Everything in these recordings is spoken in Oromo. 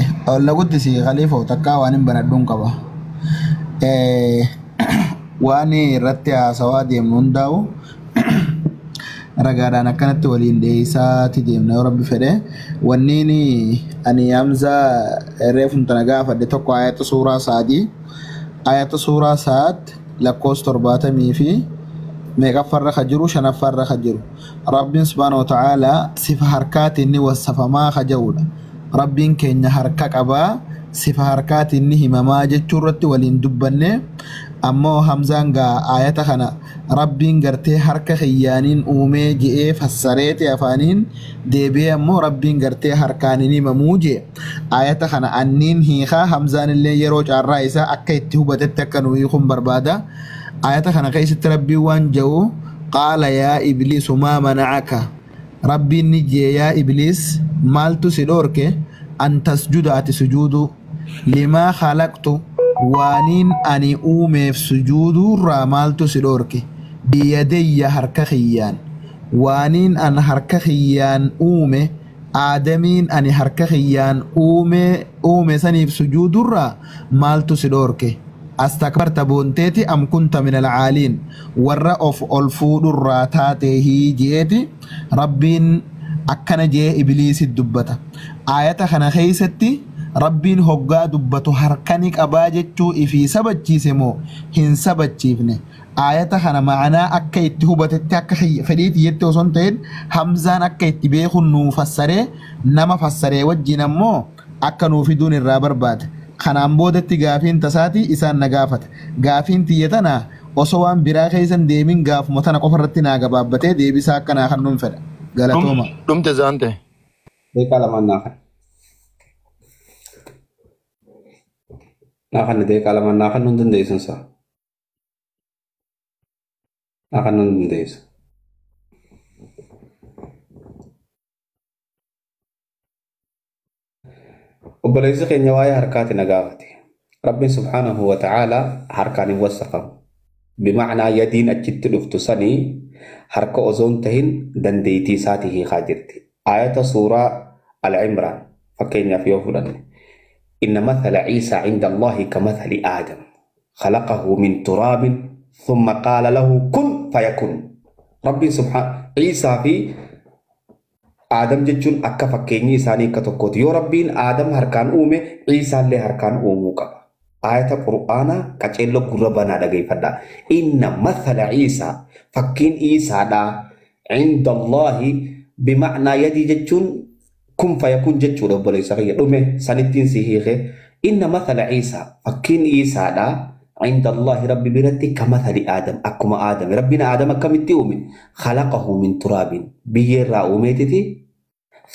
Hayyee ol na guddisi Khaliifoo takkaa waan hin banadhuun qaba. Waan irratti haasawaa deemnu hundaa'u ragaadhaan akkanatti waliin dheeysaati deemna yoo rabbi fedhe. Wanniin ani Hamzaa reefum tana gaafadhe tokko ayata suuraa saadii ayata suuraa saad lakkoofsa 70 fi meeqaffarra ka jiru shanaffarra ka jiru rabbiin subhaana wa ta'aalaa sifa harkaatiin ni wasafamaa ka jedhudha. Rabbiin keenya harka qabaa sifa harkaatiin ni himamaa jechuu irratti waliin dubbanne ammoo Hamzaan gaa ayata kana rabbiin gartee harka kiyyaaniin uumee je'ee fassareeti afaaniin deebi'ee ammoo rabbiin gartee harkaan hin himamuu je'e ayata kana anniin hiikaa Hamzaan illee yeroo caarraa isaa akka itti hubatetti akka nu hiikuun barbaada. Ayata kana keessatti rabbiin waan jedhu qaala yaa ibliisu maa mana'aka rabbiin ni jee yaa ibliis maaltu si dhoorke an tasjuda ati sujuuduu limaa khalaqtu waaniin ani uumeef sujuuduurraa maaltu si dhoorke biyadayya harka kiyyaan waaniin an harka kiyyaan uume aadamiin ani harka kiyyaan uume saniif sujuudurraa maaltu si dhoorke astakbarta boonteeti am kunta min alcaaliin warra of ol fuudhurraa taateehii je'eeti rabbiin akkana jee ibliisit dubbata. Ayata kana keeysatti rabbiin hoggaa dubbatu harkani qabaa jechuu ifii sabachiise moo hin sabachiifne? Ayata kana ma'anaa akka itti hubatetti akka fedhii tiyyatti osoo hin ta'in Hamzaan akka itti beekun nuu fassaree nama fassaree wajjin ammoo akka nuu fiduun irraa barbaade. Kanaan boodatti gaafiin tasaati isaan na gaafata. Gaafiin tiyya tana osoo waan biraa keessan deemin gaafuma tana qofa irratti naa gabaabbatee deebisaa akka naa kennuun fedha. Galatooma. Dhumte zaante. Deeqaa lamaan naa kenna. Naa kenna deeqaa lamaan naa kennuu hin dandeessun saa. Naa kennuu hin dandeessu. Obboleessi keenya waa'ee harkaati na gaafate. Rabbiin subhaanahu wa ta'aalaa harkaan hin wasafamu. Bimacnaa yadiin achitti dhuftu sanii harka osoo hin tahin dandeettii isaatii hiikaa jirti. Ayata suuraa Al-Imraan fakkeenyaaf yoo fudhanne. Inna mathala Ciisaa cinda Allaahi ka mathali Aadam. Khalaqahu min turaabin thumma qaala lahu kun fayakun. Rabbiin subhaan Ciisaa fi Aadam jechuun akka fakkeenyi isaanii akka tokkooti. Yoo Rabbiin Aadam harkaan uume, Ciisaallee harkaan uumuu qaba. Ayata Qur'aanaa qaceelloo gurra banaa dhageeffadhaa. Inna mathala Ciisaa fakkiin Ciisaadhaa cinda Allaahi bimacnaa yadii jechuun kun fayakun jechuudha obboleessa kiyya dhume sanittiin si hiike. Inna mathala Ciisaa fakkiin Ciisaadhaa cinda Allaahi Rabbi biratti ka mathali Aadam akkuma Aadam. Rabbiin Aadam akkamitti uume? Khalaqahu min turaabin biyyeerraa uumeetiti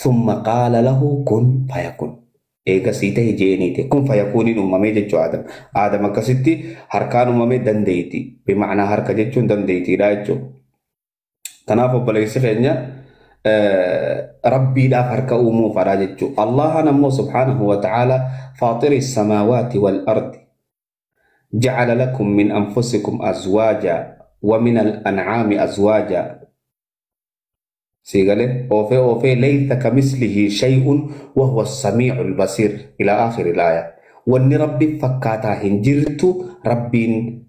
thumma qaala lahu kun fayakun. Eegasii ta'e jeeniite kun fayakuuniin uumamee jechuu Aadam. Aadam akkasitti harkaan uumamee dandeeyti. Bimacnaa harka jechuun dandeeytiidha jechuudha. Kanaaf obboleessi keenya Rabbiidhaaf harka uumuu fadhaa jechuudha. Allahan ammoo subhaanahu wa ta'ala faaxiri samaawaati wal ardi jacala lakum min anfusikum azwaaja wa min al-an'aami azwaaja. Siigalee oofee oofee laysa kamislihi shay'un wa huwa as-samii'ul basiir ila aakhiri al-aaya. Wanni Rabbi fakkaataa hin jirtu Rabbiin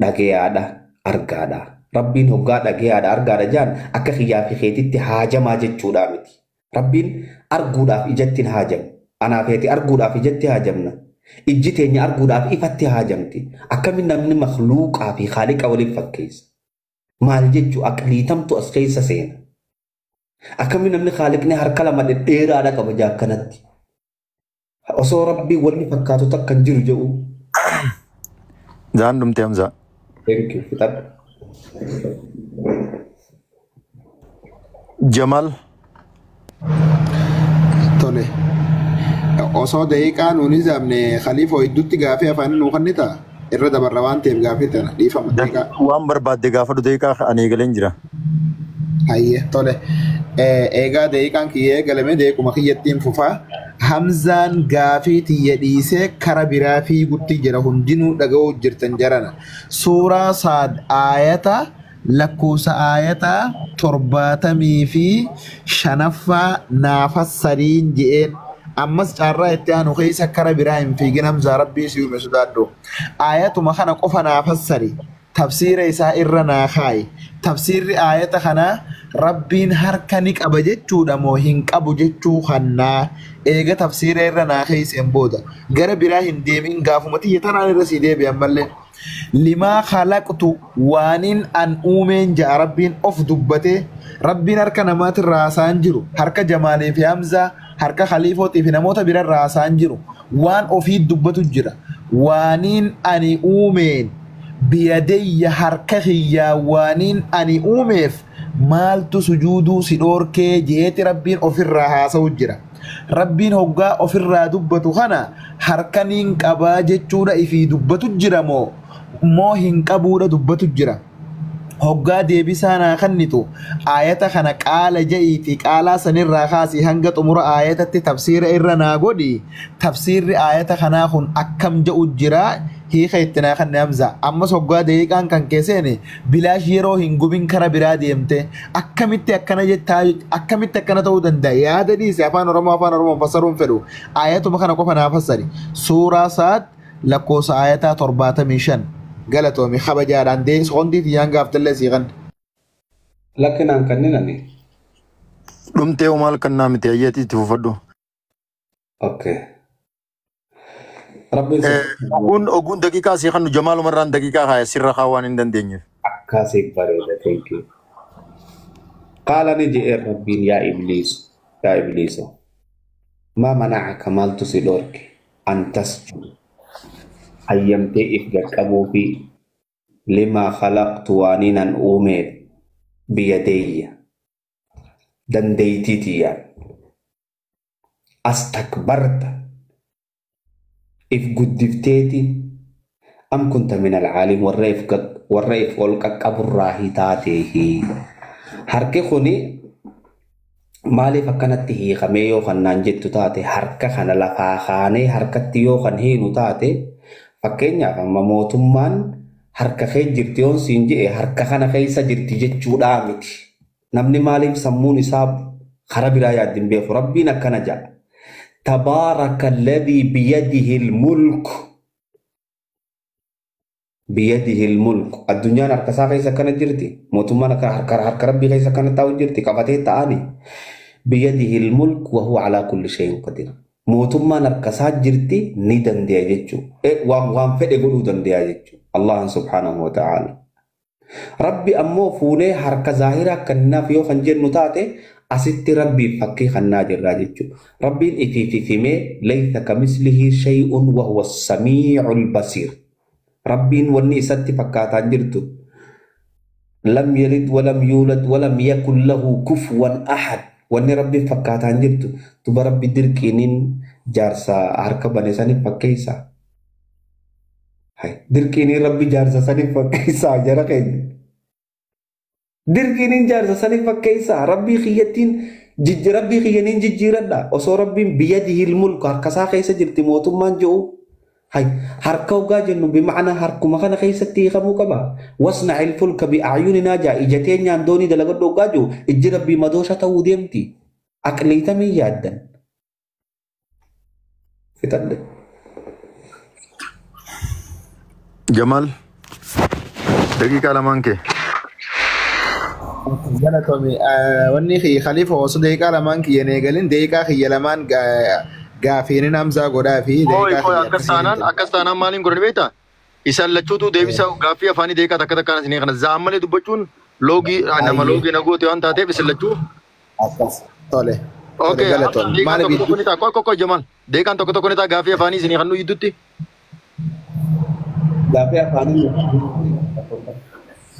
dhageyaadha argaadha. Rabbiin hoggaa dhageyaadha argaadha jaan akka kiyyaa fi keetitti haajamaa jechuudhaa miti. Rabbiin arguudhaaf ijatti hin haajamu. Anaa feeti arguudhaaf ijatti haajamna. Ijji teenya arguudhaaf ifatti haajamti. Akkamiin namni makhluuqaa fi khaaliqa waliif fakkeessa? Maal jechuu aqliitamtu as keessa seena. Akkamiin namni khaaliqni harka lama dhedheeraadha qaba jaakkanatti. Osoo Rabbiin wanni fakkaatu takka hin jiru jedhu. Zaan dhumte Hamzaa. Thank you. Fixadhu. Jamal. Tole. Osoo daqiiqaa nuun hin zaamne Khaliifoo idduutti gaafii afaan nuu kennita irra dabarra waan ta'eef gaafii tana dhiifama daqiiqaa. Waan barbaadde gaafadhu daqiiqaa ani eegaleen jira. Hayyee tole. Eegaa daqiiqaan kiyya eegalame daqiiquma kiyyattiin fufaa. Hamzaan gaafii tiyya dhiisee kara biraa fiigutti jira hundinuu dhaga'uu jirtan jarana. Suuraa Saad aayata lakkoofsa aayata 75ffaa naa fassariin je'een Ammas carraa itti aanu keessa kara biraa hin fiigin Hamzaa, Rabbii si uume sodaadhu. Aayatuma kana qofa naa fassari. Tafsiira isaa irra naa kaayi. Tafsiirri aayata kanaa Rabbiin harka ni qaba jechuudha moo hin qabu jechuu kannaa eega tafsiira irra naa keeyseen booda gara biraa hin deemin, gaafuma tiyya tanaan irra sii deebi'an mallee. Limaa khalaqtu, waanin an uumeen ja'a Rabbiin of dubbatee. Rabbiin harka namaatirraa haasa'an jiru, harka Jamaalii fi Hamzaa, harka Khaliifootii fi namoota birarraa haasa'an jiru, waan ofii dubbatu jira. Waaniin ani uumeen, biyadayya, harka kiyyaa waaniin ani uumeef maaltu sujuuduu si dhoorkee jeeti Rabbiin ofirraa haasa'u jira. Rabbiin hoggaa ofirraa dubbatu kana harkaniin qabaa jechuudha ifii dubbatu jira moo hin qabuudha dubbatu jira? Hoggaa deebisaa naa kennitu aayata kana qaala ja'iiti, qaalaa sanirraa kaasii hanga xumura aayatatti tafsiira irra naa godhi. Tafsiirri aayata kanaa kun akkam ja'u jira? Hiika itti naa kenne Hamza. Ammas hoggaa daqiiqaan kan keesseene bilaash yeroo hin gubin, kara biraa deemte akkamitti akkana jettaa, akkamitti akkana ta'uu danda'a? Yaada dhiise, afaan Oromoo afaan Oromoo fassaruun fedhu, aayatuma kana qofa naa fassari. Suuraa Saad, lakkoofsa aayataa 75. Galatoomi, kabajaadhaan dee sekondii tiyyaan gaaftallee sii kan. Lakkinaan kanneen ani. Dhumtee maal kannaa miti, ayyaati itti fufadhu. Okay. Rabbiin Oguun daqiiqaa sii kannu Jamaalumarraan daqiiqaa kaaya sirra kaa waan hin dandeenyeef. Akkasii bareeda, thank you. Qaala, ni je'een Rabbiin, yaa Ibliisu, yaa Ibliiso, maa manacaka, maaltu si dhorke, an tasjuda, hayyamtee if qaqqabuu fi limaa khalaqtu, waaniin an uumeef, biyadayya, dandeeytii tiyyaan? Astakbarta, if guddifteeti, am kunta min alcaaliin, warra if ol qaqqaburraa taateehi? Harki kuni maaliif akkanatti hiikamee yoo kan naan jettu taate, harka kana lafaa kaanee harkatti yoo kan hiinu taate, fakkeenyaaf amma mootummaan harka kee jirti yoon siin je'e, harka kana keessa jirti jechuudhaa miti. Namni maaliif sammuun isaa karaa biraa yaaddi hin beeku. Rabbiin akkana jedha. Tabaaraka alladhii biyadihi almulk. Biyadihi almulk. Addunyaan harka isaa keessa akkana jirti. Mootummaan harka Rabbii keessa akkana taa'u jirti. Qabatee ta'ani. Biyadihi almulk wa huwa alaa kulli shay'in qadir. Mootummaan harka isaa jirti, ni dande'a jechuudha. Waan fedhe godhuu dande'a jechuudha. Allahan subhaanahu wa ta'ala. Rabbi ammoo fuunee harka zaahiraa kennaaf yoo kan jennu taate, asitti Rabbiif fakkii kannaa jirraa jechuudha. Rabbiin ifiif himee, laysa kamislihi shay'un wa huwa samii'ul basiir. Rabbiin wanni isatti fakkaataan jirtu. Lam yalid walam yuulad walam yakun lahu kufuwan ahad. Wanni Rabbiin fakkaataan jirtu. Duba Rabbi dirqiiniin jaarsa harka bane saniif fakkeessa. Dirqiiniin Rabbi jaarsa saniif fakkeessaa, jara keenya. Dirqiiniin jaarsa saniif fakkeessaa, Rabbii kiyyattiin Rabbii kiyyaniin jijjiiradha. Osoo Rabbiin biyadihil mulku, harkasaa keessa jirti mootummaan ji'u. Harka hoggaa jennu bimacnaa harkuma kana keessatti hiikamuu qaba. Wasna'il fulka bi'aayuninaa jaa, ija teenyaan doonii dalagadhu hoggaa jiru, ijji Rabbii madoosha ta'uu deemti. Aqliitamii yaaddan. Fixadhe. Jamal, daqiiqaa lamaan kee. Galatoomi. Wanni Khalifa, osoo daqiiqaa lamaan kiyya hin eegalin, daqiiqaa kiyya lamaan gaafiinin Hamzaa godhaa fi Kooy daqiiqaa kooy kiyya akkas taanaan, akkas taanaan maaliin godhani beektaa? Isaan lachuutu deebisa gaaffii afaanii daqiiqaa takka takkaan isinii kana za'an malee dubbachuun loogii nama loogii na goote waan taateef isin lachuu. Akkas. Tole. Tole, Okay, galatoomi. daqiiqaan Maaliif tokko tokko ni ta'a. Qoy qoy qoy Jamal. Daqiiqaan tokko tokko ni ta'a gaaffii afaanii isinii kan nu gidduutti. Gaaffii afaanii.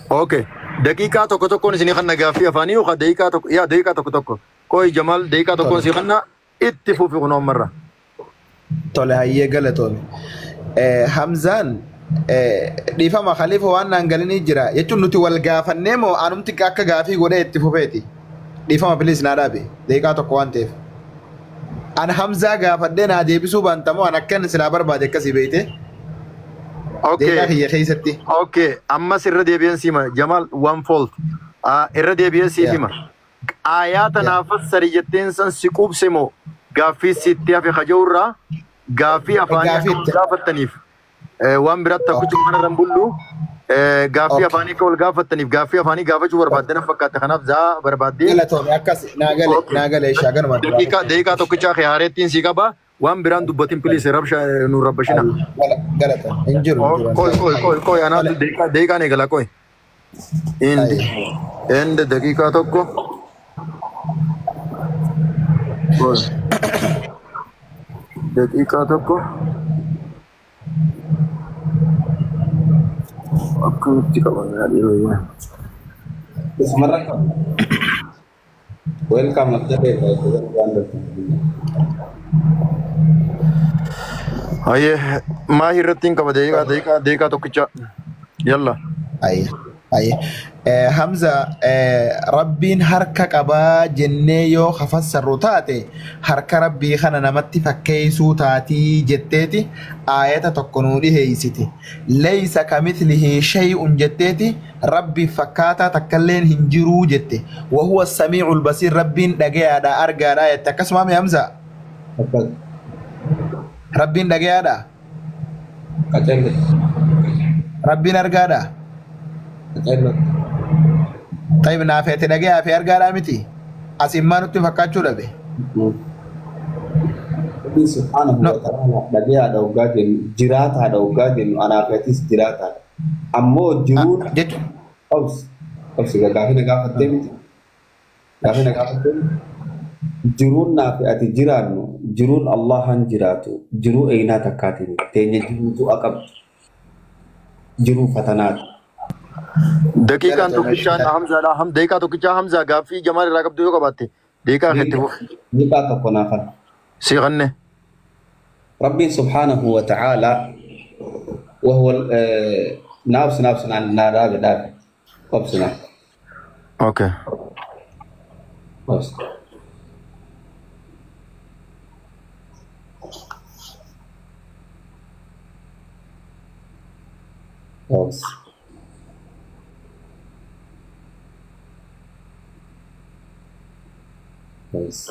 Okay. Daqiiqaa tokko tokkoon isinii kanna gaaffii afaanii yookaan daqiiqaa tokko, yaa daqiiqaa tokko tokko. Qoy Jamal, daqiiqaa tokkoon sii kanna, itti fufi kun ammarra. Tole, hayyee, galatoomi. Hamzaan, dhiifama Khalifa, waan naan galinii jira jechuun nuti wal gaafannee moo anumti akka gaafii godhee itti fufeeti? Dhiifama, please naa dhaabe, daqiiqaa tokko waan ta'eef. An Hamzaa gaafadhee naa deebisuu baantamoo an akka inni silaa barbaade akkasii beeyte? Daqiiqaa kiyya keessatti. Okay. Ammas irra deebi'een siima. Jamal, one fault. Irra deebi'een siif hima. Aayaata naa fassari jetteen san si quubse moo Gaaffii sitti hafe kaja'urraa gaaffii afaanii Gaaffii akka wal itti- gaafattaniif waan biraatti akkuma kanarra hin bullu gaaffii Okay. afaanii akka wal gaafattaniif gaaffii afaanii gaafachuu barbaaddan fakkaata kanaaf zaa barbaaddee Galatoome akkas naa gale Okay. naa gale ishaa ganuma. Daqiiqaa tokkichaa kee haareettiin sii qaba waan biraan dubbatin please rabsha nu rabbashina. Galatoome hin jiru hin jiru. Qoy qoy qoy qoy anaatu daqiiqaan eegala qoy. Indi indi daqiiqaa tokko. Qoy. Daqiiqaa tokko. Akkamitti qabamee yeroo yaa. Isumarra qaba. Welcome abdallee. Hayyee maa irratti hin qaba daqiiqaa tokkicha. Yalla. Ayye ayye. Hamza, rabbiin harka qabaa jennee yoo hafassarru taate harka rabbii kana namatti fakkeessuu taatii jetteeti aayata tokko nuu dhiheeysiti. Leeysa kamithlihi shay'un jetteeti rabbiif fakkaataa takkalleen hin jiruu jette. Wahuwa samiicul basiir, rabbiin dhagayaadha argaadha jette. Akkasuma mi Hamza? Akkas. Rabbiin dhagayaadha? Qacello. Rabbiin argaadha? Qacello. Tayyib naafeete dhagayaa fi argaadhaa miti? As immaa nutti fakkaachuu dhabe. Rabbiin subhaanahu No. wa ta'ala dhagayaadha hoggaa jennu, jiraataadha hoggaa jennu, anaaf atis jiraataadha. Ammoo jiruun Jechuun obsi obsi gaafii na gaafattee miti. Gaafii na gaafattee miti. Jiruun naa fi ati jiraannu jiruun Allahan jiraatu jiruu eenaa takkaatiin teenya jiruu du'a qabdu jiruu fatanaati. Daqiiqaan tokkichaan Hamzaadha. Daqiiqaa tokkichaa Hamzaa gaaffii Jamaal irraa qabdu yoo qabaatte daqiiqaa keetti fufi. Daqiiqaa tokko naa kana. Sii kanne. Rabbiin subhaanahu wa ta'ala وهو نابس نابس نا دابي دابي obsina. Okay. Obs. Obs. Obs.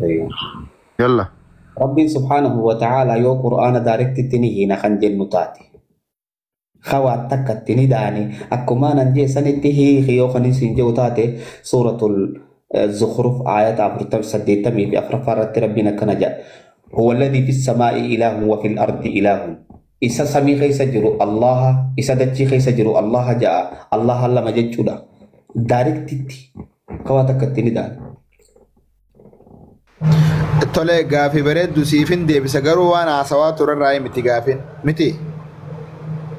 أيوه. Yalla. Rabbiin subhaanahu wa ta'ala yoo qur'aana directitti ni hiina kan jennu taate. Hawaa takka itti ni daane akkuma nan jee sanitti hiiki yoo kan isin jedhu taate suuratul Zukhruf ayata 84 irratti Rabbiin akkana jedha. هو الذي في السماء إله وفي الأرض إله. Isa samii keessa jiru Allaha, isa dachii keessa jiru Allaha ja'a. Allaha lama jechuudha. Directitti hawaa takka itti ni daane. Tole, gaafii bareeddu siifin deebisa, garuu waan haasawaa turerraa miti gaafin miti.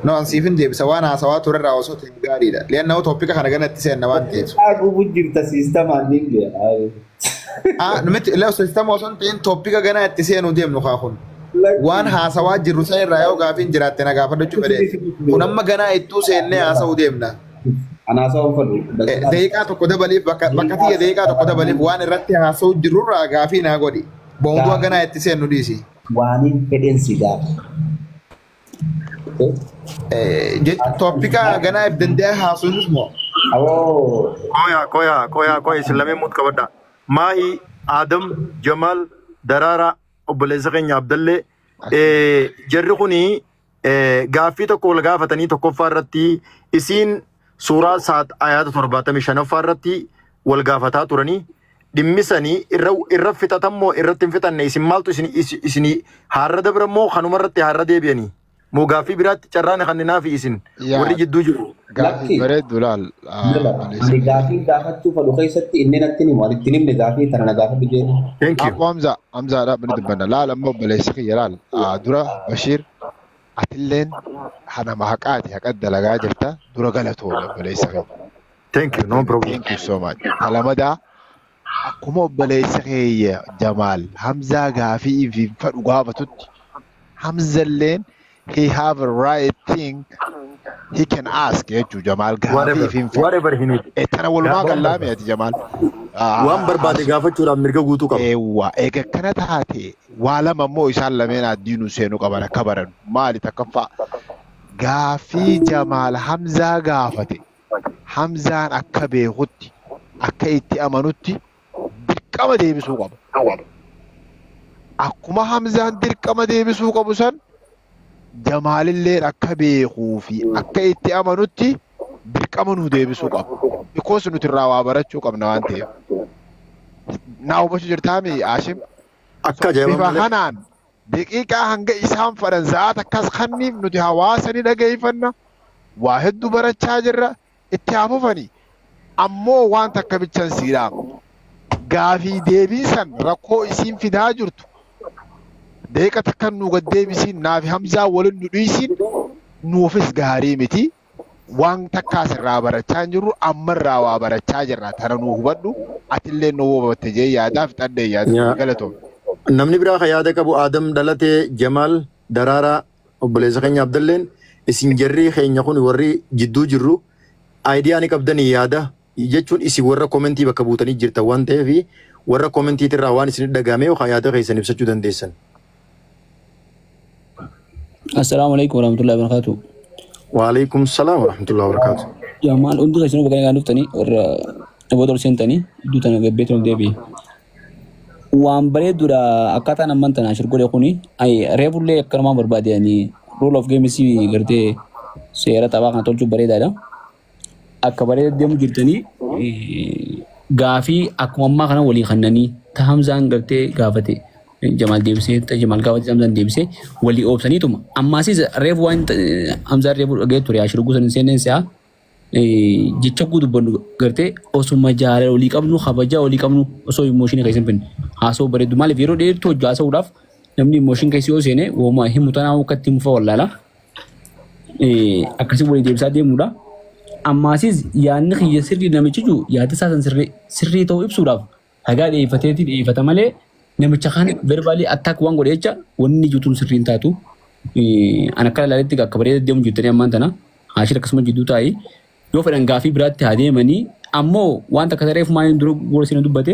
No, an siifin deebisa, waan haasawaa turerraa osoo ta'e gaariidha. Li'annahu topica kana ganatti seenna waan ta'eef. Gubu jirta siistamaan ni beeka. Ah, miti illee systema osoo hin ta'in topica ganaa itti seenuu deemnu kaa kun. Waan haasawaa jirru san irraa yoo gaafiin jiraatte na gaafadhu fedheeti. Kun amma ganaa ittuu seennee haasa'uu deemna. Anaasaa fadhu. Daqiiqaa tokko dabaliif, bakka tiyya daqiiqaa tokko dabaliif, waan irratti haasa'uu jirrurraa gaafii naa godhi. Boonduu ganaa itti seennu dhiisi. Waaniin fedhen si gaafa. Topica ganaa if danda'e haasa'uunis moo? Awoo. Qoya qoya qoya qoya isin lameen mut qabadha. Maahi, Adam, Jamal, Daraara, obboleessa keenya Abdallee jarri kuni gaaffii tokko wal gaafatanii tokkoffaa irratti isiin suuraa saat ayaata 75ffaa irratti wal gaafataa turanii dhimmisanii irra fixatan moo irratti hin fixanne? Isin maaltu isin haarra dabra moo kanuma irratti haarra deebi'anii moo gaaffii biraatti carraan kanninaa fi isin warri jidduu jiru. Gaaffii bareeddu laal. Ani gaafii gaafachuu fedhu keessatti inni natti himu ani itti himne gaafii tana na gaafadhu jeeni. Thank you. Abu Hamza, Hamzaadha bini dubbanna. Laal amma obboleessi kiyya laal. Dura Bashiir atilleen hanama haqaati haqa dalagaa jirta dura galatoome obboleessa kiyya. Thank you. No problem. Thank you so much. Talamadaa akkuma obboleessa kiyya Jamaal Hamzaa gaafii fi fedhu gaafatutti Hamzalleen he have a right thing he can ask jechuu Jamaal gaafii Whatever. fi fedhu. Whatever he need. Tana walumaa gallaame ati Jamaal. Waan barbaade gaafachuudhaaf mirga guutuu qaba. Eewwa, eega akkana taate waa lama immoo isaan lameen addiinuu seenuu qaban akka baran maali? Takkaffaa, gaafii Jamaal Hamzaa gaafate Hamzaan akka beekutti akka itti amanutti dirqama deebisuu qaba. Akkuma Hamzaan dirqama deebisuu qabu san Jamaalillee akka beekuu fi akka itti amanutti dirqama nuu deebisuu qaba. Because nuti irraa waa barachuu qabna waan ta'eef. Naa hubachuu jirtaami Ashim? Akka ajaa'iba Bifa malee. kanaan daqiiqaa hanga isaan fedhan sa'aat akkas kanniif nuti hawaasa ni dhageeffanna. Waa hedduu barachaa jirra. Itti haa fufani. Ammoo waan takka bichan siidhaam. Gaafii deebiin san rakkoo isiin fidaa jirtu. Daqiiqa takka nu gad deebisiin naafi Hamzaa waliin nu dhiisiin nuufis gaarii miti. Waan takkaas irraa barachaa hin jirru ammarraa waa barachaa jirra. Tana nuu hubadhu atillee nu hubatte jee yaadaa fixadhee yaada Yaa. galatoom. Namni biraa kan yaada qabu Adam dhalatee Jamaal Daraaraa obboleessa keenya Abdalleen isin jarri keenya kun warri jidduu jirru idea ni qabdanii yaada jechuun isin warra komentii bakka buutanii jirtan waan ta'eef warra komentiitirraa waan isin dhagahame yookaan yaada keessan ibsachuu dandeessan. Assalamu alaikum warahmatullahi wabarakatuh. Waalaikum salaam warahmatullahi wabarakatuh. Jamaal hundi keessanuu bakka nagaan dhuftanii warra namoota ol seentanii iddoo tana gabbeetu ol deebi'e. Waan bareedduudha akkaataan amman tana ashir godhe kuni reefullee akkanumaan barbaade ani rule of games gartee seera taphaa kana tolchuuf bareedaadha. Akka bareeda deemu jirtanii gaafii akkuma ammaa kana walii kannanii ta Hamzaan gartee gaafate Jamaal deebisee ta Jamaal gaafate Hamzaan deebisee walii oobsaniituma. Ammaasis reefu waan Hamzaan reefu dhagee ture ashir guusan hin seenneen si'a jecha guutuu dubbannu gartee osuma jaalala walii qabnu kabajaa walii qabnu osoo emotion keessa hin finne haasa'uu bareedu maaliif yeroo dheertuu hojii haasa'uudhaaf namni emotion keessa yoo seene wooma himu tanaa akka itti mufa wallaala akkasii walii deebisaa deemuudha. Ammaasis yaadni kiyya sirrii namichi jiru yaada isaa san sirrii ta'uu ibsuudhaaf ragaa dhiyeeffateeti dhiyeeffata malee namicha kaan verbally attack waan godhe jecha wanni jiruun sirrii hin taatu. An akka ilaaletti akka bareeda deemu jirtanii ammaan tana Haashir akkasuma jidduu taa'ee yoo fedhan gaafii biraatti haa deemanii ammoo waan takka tareef maaliin dura gola seena dubbate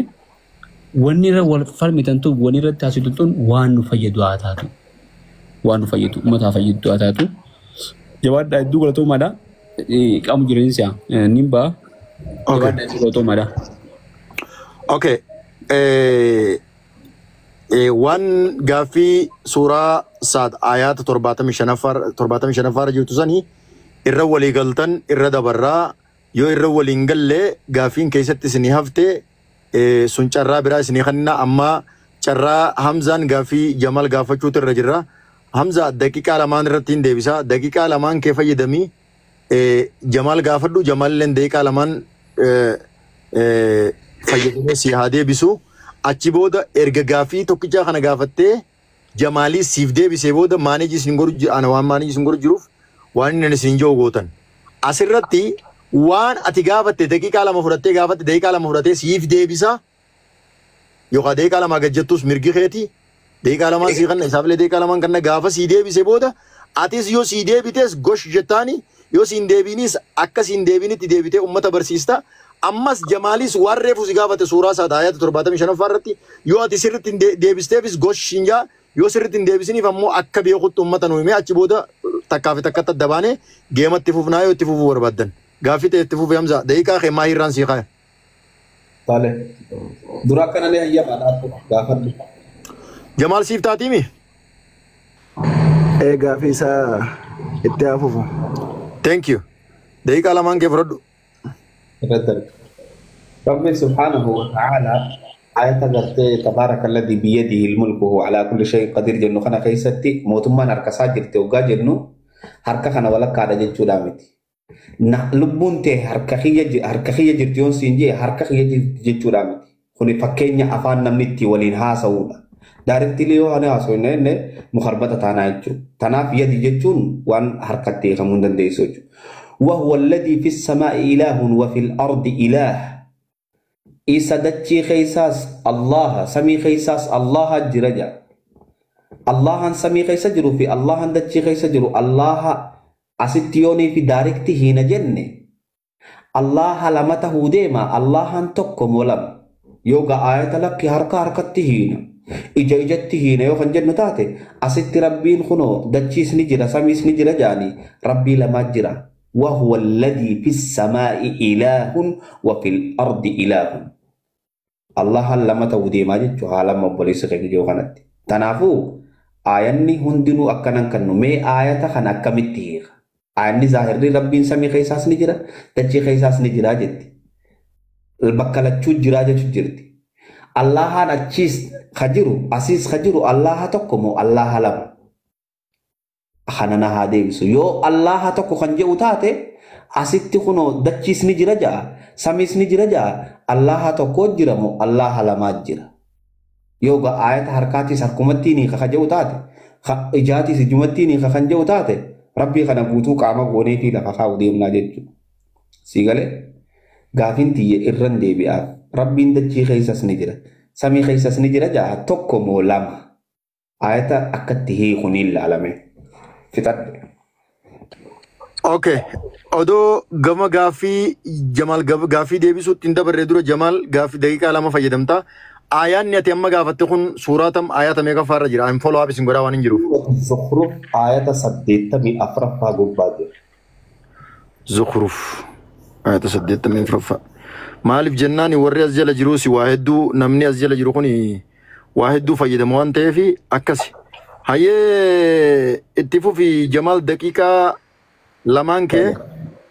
wanni irra wal falmitan tun wanni irratti haasoftan tun waan nu fayyadu haa taatu. Waan nu fayyadu uummata fayyadu haa taatu. Jabaadhaa hedduu galatoomaadha. Qaama jireenya si'a nin ba'a. Okay. Jabaadhaa hedduu galatoomaadha. Okay. Waan gaaffii suuraa saad ayaata 75ffaarra jirtu sanii irra walii galtan irra dabarraa yoo irra waliin galle gaaffiin keessatti isinii hafte sun carraa biraa isinii kenna amma carraa Hamzaan gaaffii Jamaal gaafachuutu irra jirra. Hamza daqiiqaa lamaan irratti hin deebisa. Daqiiqaa lamaan kee fayyadamii Jamaal gaafadhu Jamaalilleen daqiiqaa lamaan fayyadamee si haa deebisu. Achi booda erga gaaffii tokkichaa kana gaafattee Jamaalii siif deebisee booda manage isin godhu ana waan manage isin godhu jiruuf waan inni isin jiru gootan. Asirratti waan ati gaafatte daqiiqaa 2 fudhattee gaafatte daqiiqaa 2 fudhatee siif deebisa. Yookaan daqiiqaa 2 gad jettus mirgi keeti. Daqiiqaa 2 sii kanna isaafillee daqiiqaa 2 kanna gaafa sii deebise booda atis yoo sii deebites gosh jettaani yoo siin deebiinis akka siin deebinitti deebitee uummata barsiista. Ammas Jamaalis waan reefu si gaafate suuraa isaa ayata 75ffaa irratti yoo ati sirriitti hin deebisteefis gosh hin jaa yoo sirriitti hin deebisiniif ammoo akka beekutti uummata nu himee achi booda takkaa fi takkatti adda baanee geematti fufnaa yoo itti fufuu barbaaddan. Gaaffii ta'e itti fufi Hamza daqiiqaa kee maahirraan sii kaaya. Tole. Dura akkanallee hayyamaadha gaafadhu. Jamaal siif taatiimi? Gaaffii isaa itti haa fufu. Thank you. Daqiiqaa lamaan kee fudhadhu. Irratti arga. Rabbi subhaanahu wa ta'ala ayata gartee tabaaraka alladhi biyadihi almulku huwa ala kulli shay'in qadir jennu kana keessatti mootummaan harka isaa jirti hoggaa jennu harka kana walakkaadha jechuudha miti. Lubbuun tee harka kiyya jirti yoon siin jee harka kiyya jirti jechuudha miti. Kuni fakkeenya afaan namni itti waliin haasa'uudha. Directly yoo ani haasa'u inni mukarbata taanaa jechuudha. Tanaaf yadi jechuun waan harkatti hiikamuu hin dandeessu jechuudha. وهو الذي في السماء إله وفي الأرض إله. إيسا دتشي خيساس الله سمي خيساس الله جرجا. الله سمي خيسا جرو في الله دتشي خيسا جرو الله أستيوني في داركتي هنا جنة. الله لمته ديما الله تكم ولم. يوغا آية لك هركا هركتي هنا. إجا إجتي هنا يو خنجر نتاتي. أستي ربين خنو دتشي سنجرا سمي سنجرا جاني ربي لما جرا. وهو الذي في السماء إله وفي الأرض إله. الله لما تودي ما جتشو حالا مبوليس كيجو كانت. تنافو آياني هندنو أكنن كنو مي آية خان أكمتير. آياني ظاهري ربين سمي خيساس نجرا تجي خيساس نجرا جت. البكالة تشو جرا جت جرتي. الله أتشيس خجرو أسيس خجرو الله تقومو الله لم. خاننا هذه بسو يو الله تكو خنجة وتاته أسيت خنو دتشيس نجرا جا سميس نجرا جا الله تكو جرمو الله لما جرا يوغا آية حركاتي سركمتي ني خنجة وتاته إجاتي سجمتي ني خنجة وتاته ربي خنا بوتو كاما غوني في لفخا وديم ناجد سيغله غافين تي إرن دي بيا ربي دتشي خيسس نجرا سمي خيسس نجرا جا تكو مولام آية أكته خني العالمين. Okay. Odoo gama gaaffii Jamaal gaaffii deebisuutti hin dabarre dura Jamaal gaaffii daqiiqaa 2 fayyadamta. Aayaanni ati amma gaafatte kun suuraa tam aayata meeqaffaa irra jira? I'm follow up isin godhaa waan hin jiruuf. Zukhruf aayata 84ffaa gubbaa jira. Zukhruf aayata 84ffaa. Maaliif jennaan warri as jala jiruus waa hedduu namni as jala jiru kun waa hedduu fayyadamu waan ta'eef akkasi. Hayyee itti fufi Jamaal daqiiqaa 2 kee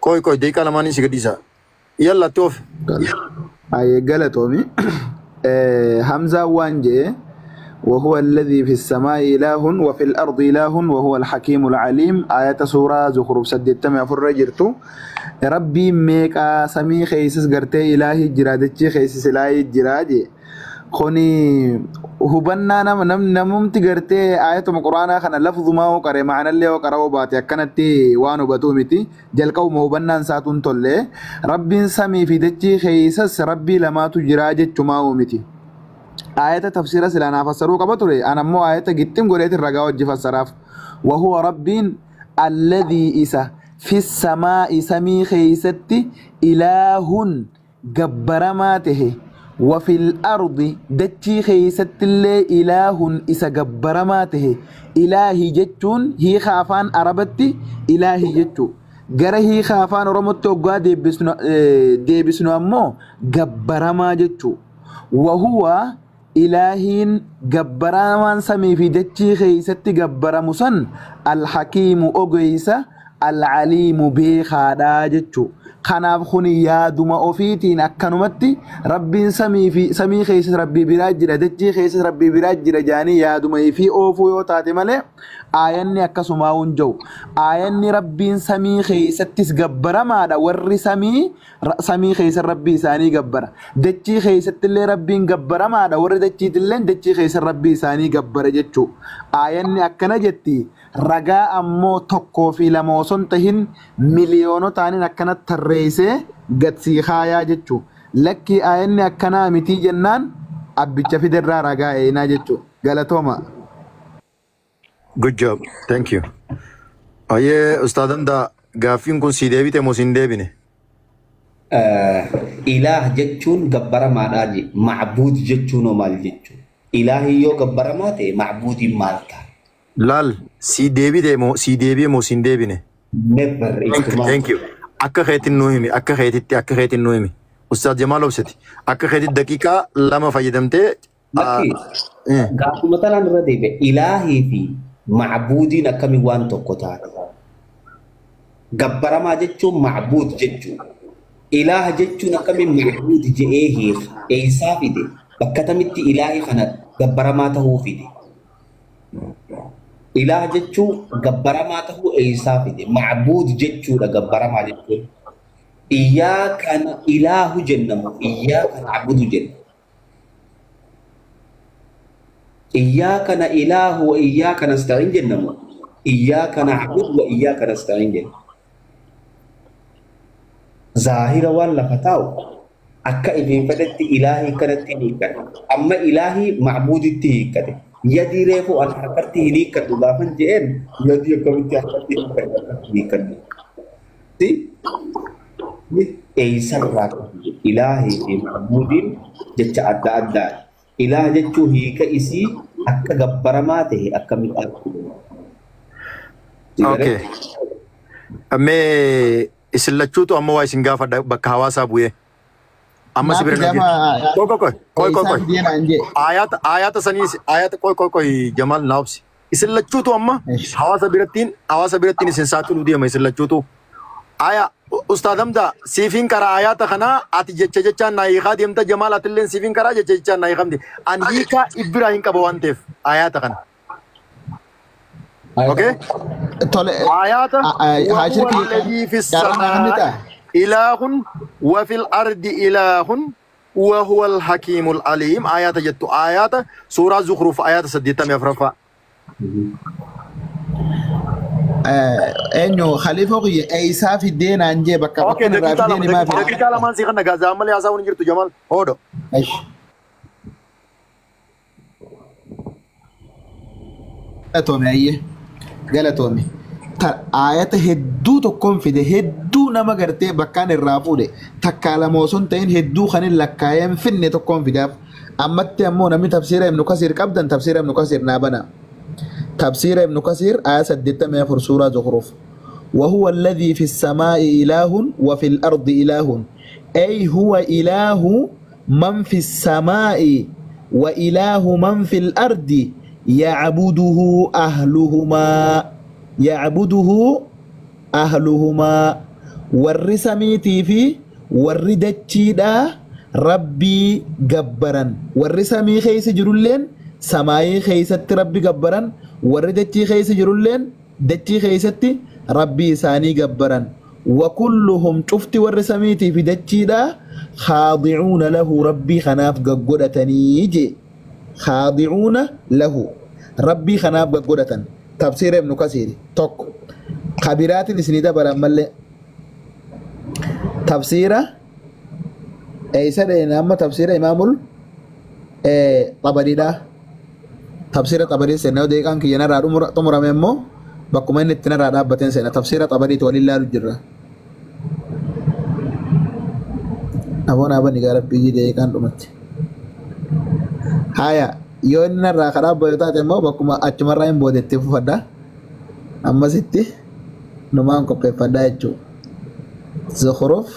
qoy qoy daqiiqaa 2 si gadhiisa. Yalla itti ofi. Hayyee galatoomi. Hamzaa waan jedhe وهو الذي في السماء إله وفي الأرض إله وهو الحكيم العليم آية سورة زخرف 84 جرتو ربي ميكا سمي خيسس غرتي إلهي جرادتشي خيسس إلهي جراجي خوني هبنا نم نم نممت غرتي آية القرآن خنا لفظ ما هو قرأ معنى اللي هو قرأ باتي كانت وانو بتومتي جلقوا مهبنا ساتون تولي ربي سمي في دتشي خيسس ربي لما تجراجت تماومتي آية تفسير سلانا فسروا قبطري أنا مو آية جتم قريت الرجاء وجه وهو رب الذي إسا في السماء سمي خيستي إله جبرماته وفي الأرض دتشي خيست اللي إله إسا جبرماته إلهي جتون هي خافان عربتي إلهي جتو جرهي خافان رمتو قا ديبسنو أمو جبرما جتو وهو إلهين جبرمان سمي في دتشي خيست جبرمسن الحكيم أجيسة العليم بخادا جتو kanaaf kuni yaaduma ofiitiin akkanumatti rabbiin samii fi samii keessa rabbii biraa jira dachii keessa rabbii biraa jira jaanii yaaduma fi oofuu yoo taate malee aayanni akkasumaa hin jiru. Aayanni rabbiin samii keessattis gabbaramaadha warri samii keessa rabbii isaanii gabbara. Dachii keessattillee rabbiin gabbaramaadha warri dachiitillee dachii keessa rabbii isaanii gabbara jechuu. Aayanni akkana jetti. Ragaa ammoo 1 fi 2 osoo hin tahin miliyoonotaaniin akkana tarreessee gadsii haayaa jechuu. Lakkii aayanni akkanaa mitii jennaan abbicha fiderraa ragaa eenaa jechuu. Galatooma. Good job. Thank you. Ayyee Ustaad Hamdaa gaaffiin kun si deebite moo si hin deebine? Ilaah jechuun gabbaramaadhaa je. Macbuud jechuun hoo maal jechuudha? Ilaahi yoo gabbaramaa ta'e macbuudiin maal ta'a? Laal si deebite moo si deebi'e moo si hin deebine? Never. Thank you. Akka keetiin nuu himi akka keetitti akka keetiin nuu himi. Ustaad Jamaal Obseti akka keetitti daqiiqaa 2 fayyadamtee. Lakki gaafuma tanaan irra deebi'e ilaahii fi macbuudiin akkamiin waan tokko taate? Gabbaramaa jechuun macbuud jechuudha. Ilaah jechuun akkamiin macbuud je'ee hiika? Eessaa fide? Bakka kamitti ilaahii kana gabbaramaa ta'uu fide? Ilaah jechuun gabbaramaa ta'uu eessaa fide? Macbuud jechuudha gabbaramaa jechuun. Iyyaaka ilaahu jennamu iyyaaka na'budu jenna. Iyyaaka na ilaahu wa iyyaaka nasta'iin jennamu iyyaaka na'budu wa iyyaaka nasta'iin jenna. Zaahira waan lafa taa'u akka ifiin fedhetti ilaahii kanatti hin hiikkate. Amma ilaahii macbuuditti hiikkate. Yadii reefu an harkatti hin hiikkadhu gaafan je'een yadii akkamitti harkatti hiikkadhu hiikkadhu. Eessarraa ilaahii fi macbuudiin jecha adda addaati. Ilaah jechuun hiika isii akka gabbaramaa ta'e akkamitti arginu? Okay. Mee Isin lachuutu amma waa isin gaafadha bakka hawaasaa bu'ee. Amma si Naaf bira na gama geessu. Qoy qoy qoy qoy qoy eeysaa qoy. fidee naan jee. Ayata ayata sanii ayata qoy qoy qoy Jamaal naabsi. Isin lachuutu amma hawaasa birattiin isin saaxiluu deema isin lachuutu. Aya Ustaad Hamza, siifiin karaa ayata kanaa ati jecha jechaan naa hiikaa deemta. Jamaal, atilleen siifiin karaa jecha jechaan naa hiikamte. An hiikaa ibbiraa hin qaba waan ta'eef ayata kana. Okay? Tole. Ayata Haashir وهو الذي في carraa naa السماء kennita. إله وفي الأرض إله وهو الحكيم العليم. آيات جت آيات سورة زخرف آيات 84. Eenyu khaliifoo kiyya eeysaa fidee naan jee bakka okay bakka irraa daqiiqaa fidee 2 ni maaf. Daqiiqaa lamaan sii kana gaazaa malee haasa'uun hin jirtu. Jamal hoodo. Eish. Galatoome ayyee. Galatoome. Ayata hedduu tokkoon fide, hedduu nama gartee bakkaan irraa fuudhe takkaa lama osoo hin ta'in hedduu kan hin lakkaa'ee hin finne tokkoon fidaaf. Ammatti ammoo namni tafsiira Ibnu Kasiir qabdan tafsiira Ibnu Kasiir naa bana. Tafsiira Ibnu Kasiir aya 84 suuraa Zukruf. وهو الذي في السماء إله وفي الأرض إله، أي هو إله من في السماء وإله من في الأرض يعبده أهلهما، يعبده أهلهما. Warri samiitii fi warri dachiidhaa rabbii gabbaran. Warri samii keessa jirulleen samaayii keessatti rabbi gabbaran, warri dachii keessa jirulleen dachii keessatti rabbii isaanii gabbaran. وكلهم cufti warri samiitii fi dachiidhaa خاضعون له rabbii kanaaf gaggodhatanii jee. خاضعون له rabbii kanaaf gaggodhatan. Tafsiira Ibnu Kasiiri tokko kabiraatiin isinii dabalan mallee tafsiira eeysa dheena amma tafsiira imaamul Xabariidha. Tafsiira Xabarii seenaa yoo deeqaan kiyya narraa xumurame immoo bakkuma inni itti narraa dhaabbateen seena. Tafsiira Xabariiti waliin laalu jirra. Aboon abani gara biyyi deeqaan dhumatti. Haya, yoo inni narraa karaa dhaabbatu taate immoo bakkuma achumarraa hin boodetti fufadha. Ammasitti numaan qopheeffadhaa jechuudha. Zukhruf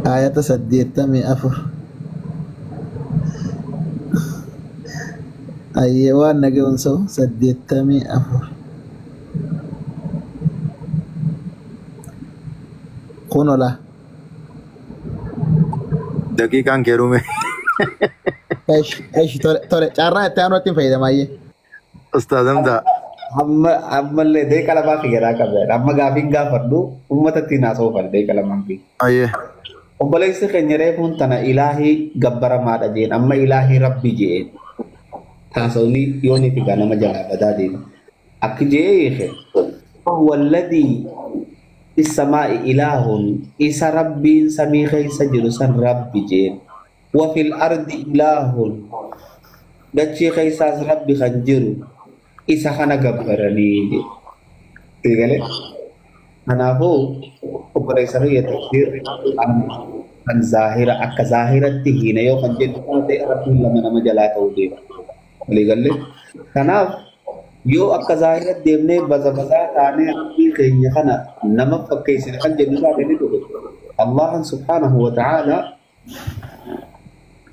ayata 84. Ayyee, waan naga'uun sa'u 84. Kun ola. Daqiiqaan kee dhume. Eesh, eesh, tole, tole, carraa itti aanutti hin fayyadama ayyee. Ustaaz Hamza. Amma ammallee deeqa lamaa kiyyaraa qabda. Amma gaafiin gaafadhu uummata ittiin haasa'uufan deeqa lamaan fi. Ayyee. Obboleessi keenya reefuun tana ilaahii gabbaramaadha jeen, amma ilaahii rabbi jeen. Taasawni yoon ifi nama jalaa badaa deema. Akki jee hiike. هو الذي في السماء إله isa rabbiin samii keessa jiru san rabbi jeen. وفي الأرض إله dachii keessaas rabbi kan jiru isa kana gabbaranii je. Eegale. Kanaafuu obboleessa kiyya, tafsiirri kan zaahira akka zaahiratti hiina yoo kan jennu taate rabbiin lama nama jalaa ta'uu deema. Waliigalee. Kanaaf yoo akka zaahiratti deemnee baza bazaa taanee rabbii keenya kana nama fakkeessine kan jennu taate ni dhufe. Allahan سبحانه وتعالى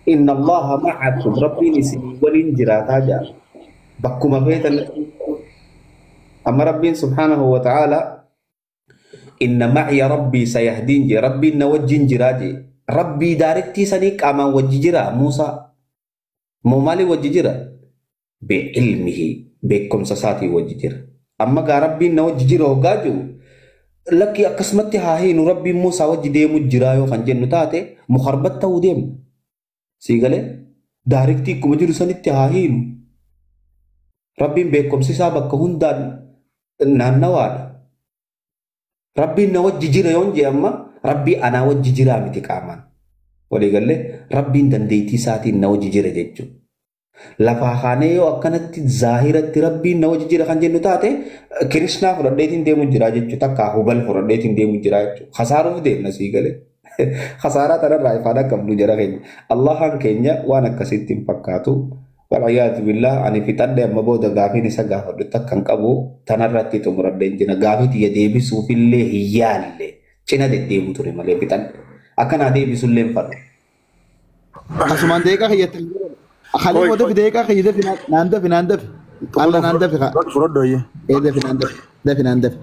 إن الله معكم rabbiin isin waliin jiraataa jaa. Bakkuma feetan amma rabbiin سبحانه وتعالى إن معي ربي سيهدين jee, rabbiin na wajjin jiraa jee. Rabbii daarittii sanii qaamaan wajji jira Muusaa. Moo maaliin wajji jira? بعلمه beekumsa isaatiin wajji jira. Amma gaa rabbiin na wajji jira hoggaa jiru lakki akkasumatti haa hiinu rabbiin Muusaa wajji deemu jiraa yoo kan jennu taate mukarbat ta'uu deemna. Sii galee daariktii akkuma jiru sanitti haa hiinu. Rabbiin beekumsi isaa bakka hundaan naannawaadha. Rabbiin na wajji jira yoon jee amma rabbii anaa wajji jiraa miti qaamaan. Waliigallee, rabbiin dandeettii isaatiin na wajji jira jechuudha. Lafaa kaanee yoo akkanatti zaahiratti rabbiin na wajji jira kan jennu taate kirishnaa fudhadheetiin deemu jira jechuudha. Takka hubal fudhadheetiin deemu jira jechuudha. Khasaaruuf deemna sii galee. Khasaaraa tanarraa ifaan akka qabnu jara keenya. Allahan keenya waan akkasitti hin fakkaatu. Wal'iyyaatu billah ani fixadhe amma booda gaafiin isa gaafadhu takka hin qabu tanarratti xumuradheen jira gaafii tiyya deebisuufillee hin yaalle cina deddeebu ture malee fixadhe akkanaa deebisullee hin fadhu. Asumaan deeqaa kiyyatti. Khaliifoo dafi deeqaa kiyya dafi naan dafi naan dafi. Alla naan dafi haa. Fudhadhu ayyee. Ee dafi naan dafi dafi naan dafi.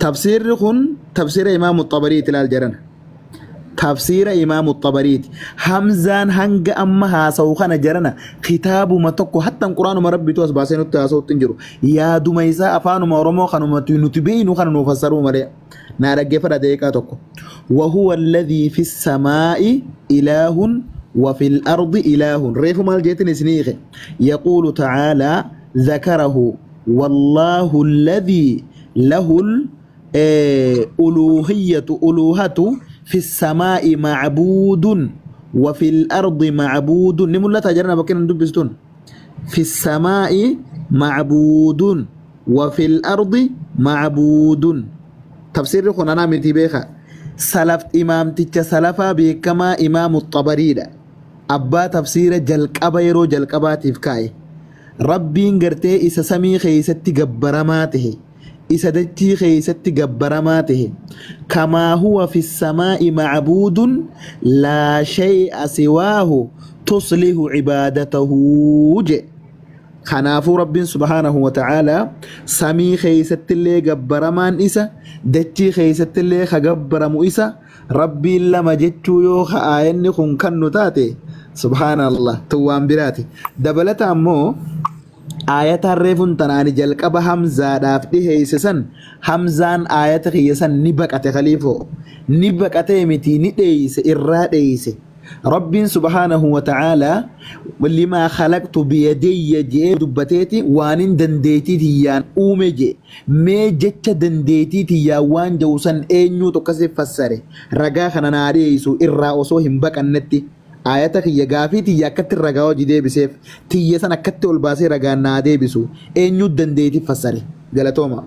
Tafsiirri kun tafsiira Imaamu Xabariiti ilaal jedhan. Tafsiira Imaamu Xabariiti. Hamzaan hanga amma haasa'u kana jarana kitaabuma tokko hattan quraanuma rabbitu as baasee nutti haasa'utti hin jiru. Yaaduma isaa afaanuma Oromoo kanuma nuti beeynu kana nuuf fassaruu malee. Naa dhaggeeffadha deeqaa tokko. وهو الذي في السماء إله وفي الأرض إله ريف مال جيتني سنيخ يقول تعالى ذكره والله الذي له الألوهية ألوهة في السماء معبود وفي الأرض معبود نملا تجرنا بكين ندبستون في السماء معبود وفي الأرض معبود تفسير خنانا متي بيخا سلف إمام تيجا سلفا بكما إمام الطبري دا أبا تفسير جلقبا يرو جلقبا تفكاي ربين قرتي إسا سمي خيستي قبرماته إسا دتي خيستي قبرماته كما هو في السماء معبود لا شيء سواه تصلح عبادته جئ Kanaafuu Rabbiin subhaanahu wa ta'aalaa samii keessattillee gabbaramaan isa dachii keessattillee ka gabbaramu isa Rabbiin lama jechuu yoo ka aayanni kun kan nu taate subhaanallah tun waan biraati. Dabalata ammoo aayataan reefuun tanaani jalqaba Hamzaadhaaf dhiheeyse san Hamzaan aayata kiyya san ni baqate khaliifoo ni baqatee miti ni dheeyse irraa dheeyse. Rabbiin subhaanahu wa ta'aalaa limaa khalaqtu biyadiyya je'ee dubbateeti waanin dandeettii tiyyaan uume je'e mee jecha dandeettii tiyyaan waan jedhu san eenyuutu akkasii fassare ragaa kana naa dhiyeessu irraa osoo hin baqannetti aayata kiyya gaafii tiyya akkatti ragaa hojii deebiseef tiyya san akkatti ol baasee ragaan naa deebisu eenyuu dandeettii fassare galatooma.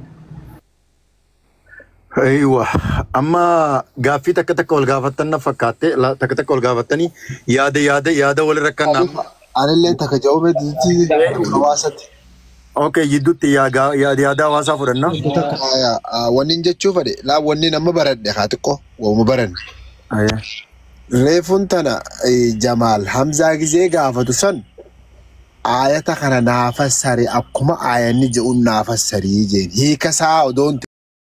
Aywa amma gaaffii takka takka wal gaafattan na fakkaatte takka takka wal gaafattanii yaada yaada yaada walirra kannaa. Anillee takka jawwee hawaasatti. Okay jidduutti yaada yaada hawaasaa fudhanna. Wanni jechuu fedhe laa wanni nama baradhe haa xiqqoo waanuma baranne. Reefuun tana Jamaal Hamzaa gizee gaafatu san aayata kana naa fassari akkuma aayanni jedhuun naa fassarii jeen hiika isaa odoo hin